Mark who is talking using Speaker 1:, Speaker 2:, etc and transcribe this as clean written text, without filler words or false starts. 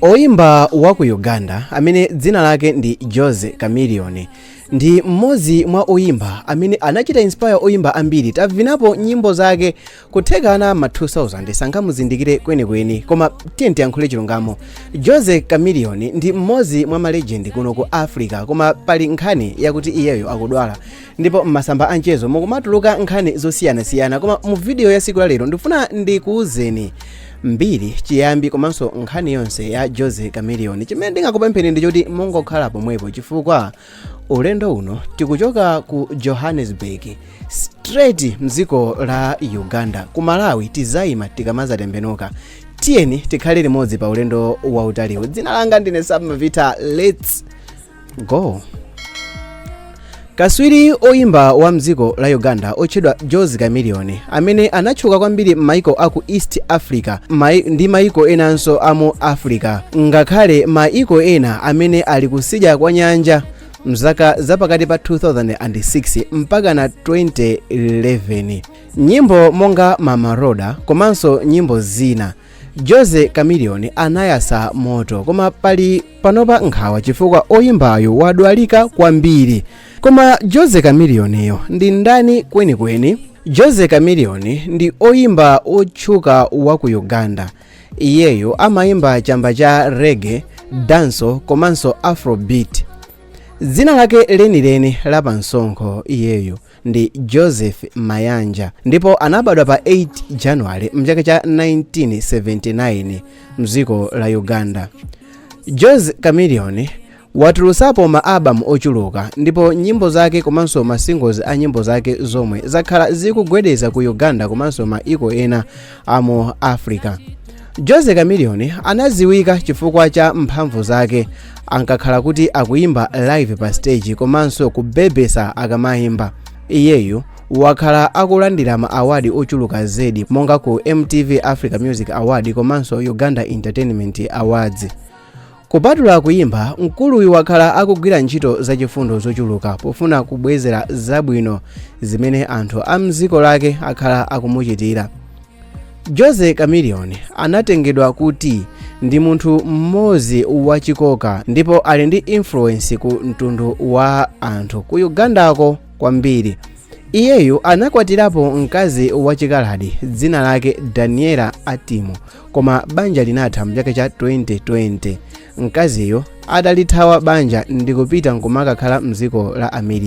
Speaker 1: Oyimba wa ku Uganda amene dzina lake ndi Jose Chameleone ndi mmodzi mwa oyimba amene anachita inspire oyimba ambiri. Tavinapo nyimbo zake kuthekana ma 2000, sangamuzindikire kwenikweni, koma tiye tiyankhule chilungamo, Jose Chameleone ndi mmodzi mwa ma legend kuno ku Africa. Koma pali nkhani yakuti iyeyo akudwala, ndipo m'masamba anchezo mukumatuluka nkhani zosiyanasiyana. Koma mu video ya siku la lero ndifuna ndikuwuzeni mbiri, chiyambi komanso nkhani yonse ya Jose Chameleone. Chimene ndingakupempheni ndi choti mungokhala pomwepo, chifukwa ulendo uno tikuchoka ku Johannesburg straight mdziko la Uganda. Ku Malawi tizayima tikamazatembenuka. Tiyeni tikhale limodzi pa ulendo wautaliwu. Dzina langa ndine Sam Mavita. Let's go. Kaswiri oyimba wa mdziko la Uganda otchedwa Jose Chameleone, amene anatchuka kwambiri m'maiko aku East Africa ndi maiko enanso amu Africa, ngakhale maiko ena amene ali kusidya kwa nyanja, mzaka zapakati pa 2006 mpaka na 2011, nyimbo monga Mamaroda komanso nyimbo zina, Jose Chameleone anayasa moto. Koma pali panopa nkhawa chifukwa oyimbayo wadwalika kwambiri. Koma Jose Chameleoneyo ndi ndani kwenikweni? Jose Chameleone ndi oyimba otchuka wa ku Uganda. Iyeyo amayimba chamba cha reggae, dancehall komanso afrobeat. Dzina lake lenileni la pansonkho iyeyo ndi Joseph Mayanja, ndipo anabadwa pa 8 January mchaka cha 1979 mdziko la Uganda. Jose Chameleone watulutsapo ma album ochuluka, ndipo nyimbo zake komanso ma singles a nyimbo zake zomwe zakhala zikugwedeza ku Uganda komanso maiko ena amu Africa. Jose Chameleone anaziwika chifukwa cha mphamvu zake ankakhala kuti akuyimba live pa stage komanso kubebesa akamayimba. Iyeyu wakhala akulandira ma award ochuluka zedi, monga ku MTV Africa Music Award komanso Uganda Entertainment Awards. Kupatula kuyimba, mkuluyu wakhala akugwira ntchito zachifundo zochuluka pofuna kubwezera zabwino zimene anthu a mdziko lake akhala akumuchitira. Jose Chameleone anatengedwa kuti ndi munthu mmodzi wachikoka ndipo ali ndi influence ku mtundu wa anthu ku Ugandako kwambiri. Iyeyu anakwatirapo mkazi wachikaladi dzina lake Daniela Atimo, koma banja linatha mchaka cha 2020, mkaziyo adalithawa banja ndikupita nkumakakhala mdziko la America.